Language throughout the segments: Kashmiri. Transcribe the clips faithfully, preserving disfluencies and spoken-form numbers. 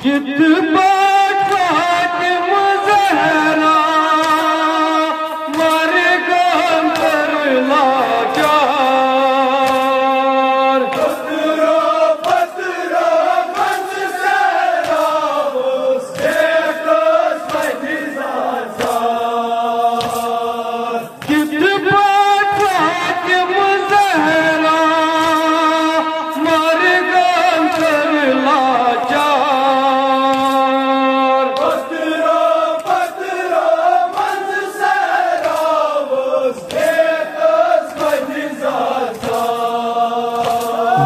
کِتھ پٲٹھۍ فاطمہ زہرا مرگن کٔر لاچار۔ کِتھ پٲٹھۍ فاطمہ زہرا مرگن کٔر لاچار۔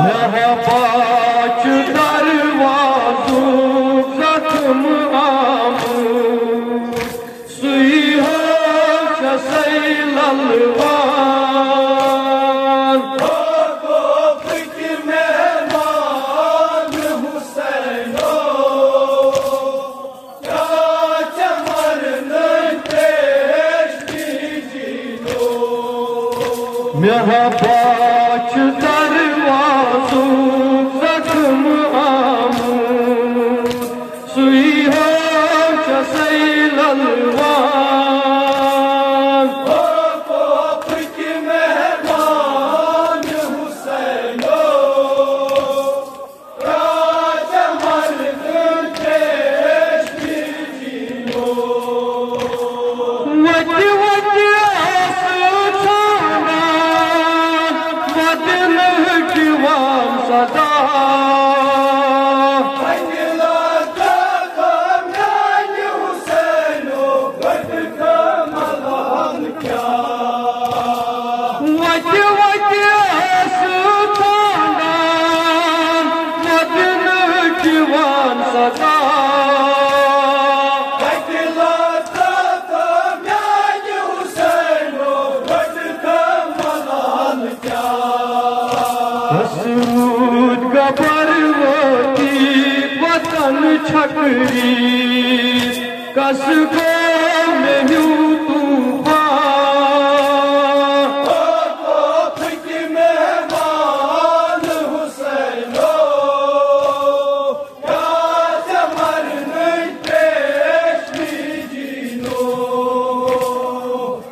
مہبا چھُ دروازُک زخم آمُت، سُے ہاو چھَسَے لَلوان۔ مہبا چھُ دروازُک زخم آمُت، سُے ہاو چھَسَے لَلوان۔ وتہِ وتہِ ٲسہٕ ژھانڈان مدینہٕکۍ وان صدا۔ وتہِ وتہِ ٲسہٕ ژھانڈان مدینہٕکۍ وان صدا۔ کس روٗد گبر وٲتی وطن چھکری، کس گوٚو مےٚ ہیوٗ طوفان۔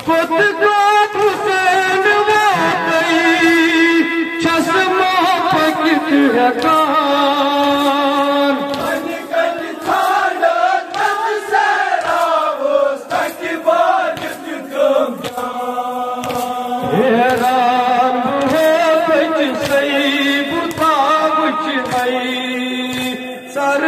کوٚت کوٚت حسین واتَے، چھَس ما پٔکِتھ ہٮ۪کان۔ حیران بہٕ ہو بچہِ سَے، بہٕ تھاوٕ چہِ اَے سر